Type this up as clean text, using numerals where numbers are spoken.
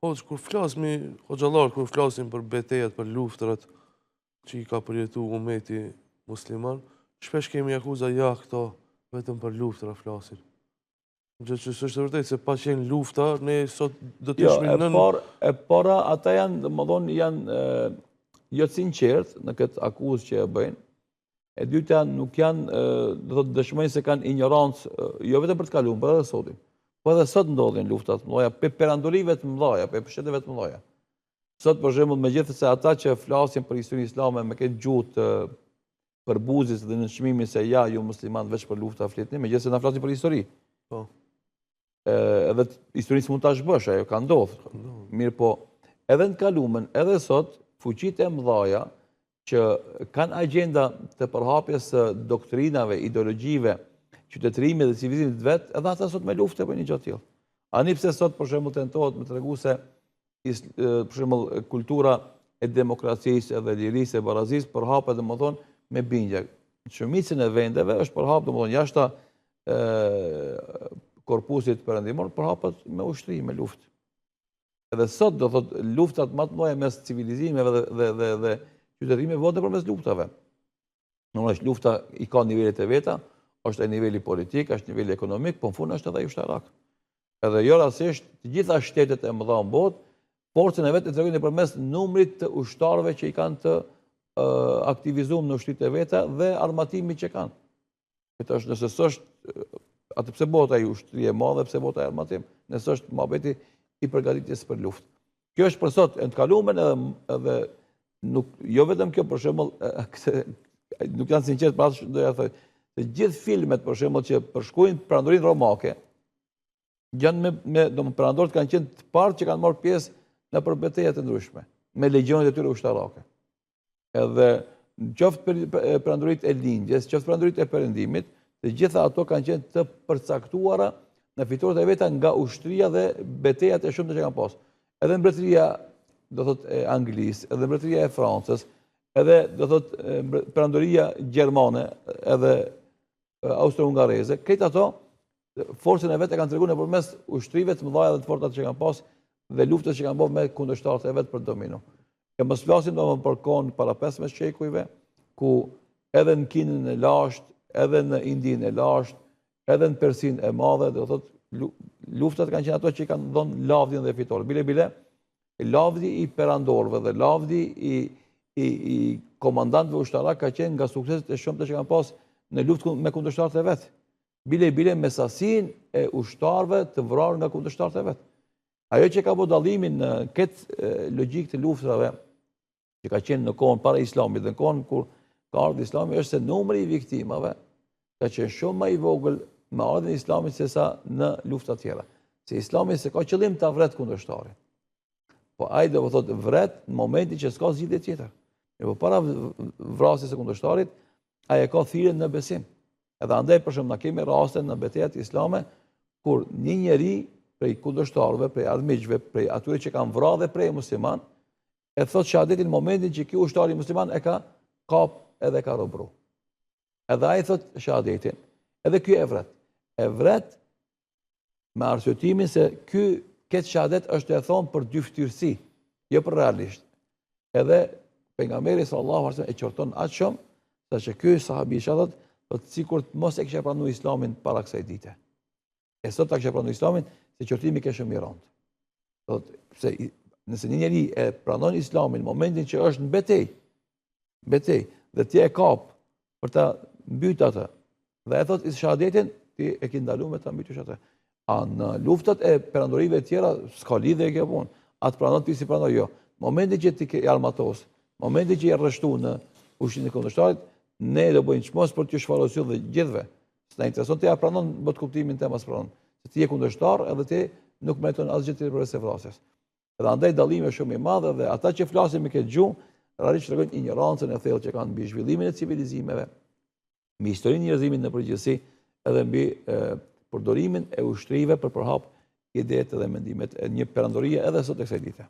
Hoxhë, kur flasmi, hoxhallarët, kur flasim për betejat, për luftrat që i ka përjetu umeti musliman, shpesh kemi akuza, ja, këto vetëm për luftra flasin. Gjë që s'është e vërtetë, se pa qenë lufta, ne sot do të jo, ishmi nën... E para, ata janë, domethënë, janë jo të sinqertë në këtë akuzë që e bëjnë, E dyta, nuk janë, do të dëshmojnë se kanë injorancë, jo vetëm për të kaluarën, por edhe sotin. Po edhe sot ndodhin lufta të mëdha, pe perandorive të mëdha, pe shteteve të mëdha. Sot për shembull, megjithëse ata që flasin për historinë islame me këtë gjuhë të përbuzjes dhe nënçmimit se ja ju musliman veç për lufta flitni, megjithëse na flasim për histori. Po. Edhe historinë s'mund ta zhbësh, ajo ka ndodhur. Mirëpo, edhe në kalumen, edhe sot, fuqitë e mëdhaja që kanë agjenda të përhapjes së doktrinave, ideologjive, qytetërimit dhe civilizimit të vet, edhe ata sot me luftë e bëjnë një gjë të tillë. Ani pse sot për shembull tentohet me tregu se për shembull kultura e demokracisë edhe lirisë e barazisë përhapet domethënë me bindje. Në shumicën e vendeve është përhap domethënë jashta korpusit perëndimor përhapet me ushtri, me luftë. Edhe sot do thot luftat më të mëdha mes civilizimeve dhe dhe dhe, dhe qytetërimeve bëhen përmes luftave. Normalisht lufta i ka nivelet e veta, është ai niveli politik, është niveli ekonomik, po në fund është edhe ai ushtarak. Edhe jo rastësisht të gjitha shtetet e mëdha në botë, forcën e vet e tregojnë përmes numrit të ushtarëve që i kanë të aktivizuar në ushtritë e veta dhe armatimit që kanë. Këtë është nëse s'është, atë pse bëhet ai ushtri e madhe, pse bëhet ai armatim, nëse është muhabeti i përgatitjes për luftë. Kjo është për sot, e në të kalumen edhe, edhe nuk, jo vetëm kjo, për shembull, këtë, nuk janë sinqertë për atë që doja thoj. Të gjithë filmet, për shembull, që përshkruajnë perandorinë romake, janë me, me domethënë perandorët kanë qenë të parë që kanë marrë pjesë nëpër beteja të ndryshme, me legjionet e tyre ushtarake. Edhe qoftë perandoritë e lindjes, qoftë perandoritë e perëndimit, të gjitha ato kanë qenë të përcaktuara në fitoret e veta nga ushtria dhe betejat e shumta që kanë pas. Edhe mbretëria, do thot e Anglisë, edhe mbretëria e Francës, edhe do thot perandoria gjermane, edhe austro-hungareze, krejt ato forcën e vet e kanë treguar nëpërmes ushtrive të mëdha dhe të forta që kanë pas dhe luftës që kanë bërë me kundërshtarët e vet për dominu. E mos flasim domethënë për kohën para 15 shekujve, ku edhe në Kinën e lashtë, edhe në Indinë e lashtë, edhe në Persinë e Madhe, do thotë luftat kanë qenë ato që i kanë dhënë lavdin dhe fitoren. Bile bile lavdi i perandorëve dhe lavdi i i i komandantëve ushtarak ka qenë nga sukseset e shumta që kanë pas në luftë me kundërshtarët e vet. Bile bile me sasinë e ushtarëve të vrarë nga kundërshtarët e vet. Ajo që ka bo dallimin në këtë logjikë të luftrave, që ka qenë në kohën para islamit dhe në kohën kur ka ardhur islami, është se numri i viktimave ka qenë shumë më i vogël me ardhjen e islamit sesa në lufta tjera. Se islami s'e ka qëllim ta vret kundërshtarin. Po ai do të thotë vret në momentin që s'ka zgjidhje tjetër. E po para vrasjes së kundërshtarit, ai e ka thirrjen në besim. Edhe andaj për shembull na kemi raste në betejat islame kur një njeri prej kundërshtarëve, prej armiqve, prej atyre që kanë vra dhe prej musliman, e thot shahadetin në momentin që ky ushtari musliman e ka kap edhe e ka robru. Edhe ai thot shahadetin, edhe ky e vret. E vret me arsyetimin se ky këtë shahadet është e thonë për dyftyrësi, jo për realisht. Edhe pejgamberi sallallahu alaihi wasallam e qorton aq shumë sa që ky sahabi çka thot, thot sikur të mos e kisha pranu islamin para kësaj dite. E sot ta kisha pranu islamin, se qortimi ke shumë i rëndë. Thot, pse nëse një njeri e pranon islamin në momentin që është në betejë, betejë, dhe ti e kap për ta mbyt atë, dhe e thot shahadetin, ti e ki ndalu me ta mbyt atë. A në luftat e perandorive tjera, s'ka lidhje kjo punë, a të pranon ti s'i pranon, jo. Momentin që ti ke armatos, momentin që je rreshtu në ushtrinë e kundërshtarit, ne do bëjmë çmos për t'ju shfarosur dhe gjithve. S'na intereson ti a pranon botëkuptimin tem a s'pranon. Se ti je kundërshtar edhe ti nuk meriton asgjë tjetër përveç se vrasjes. Edhe andaj dallimi është shumë i madh dhe ata që flasin me këtë gjuhë, realisht tregojnë injorancën e thellë që kanë mbi zhvillimin e civilizimeve, mbi historinë e njerëzimit në përgjithësi, edhe mbi përdorimin e ushtrive për përhap idetë dhe mendimet e një perandorie edhe sot e kësaj dite.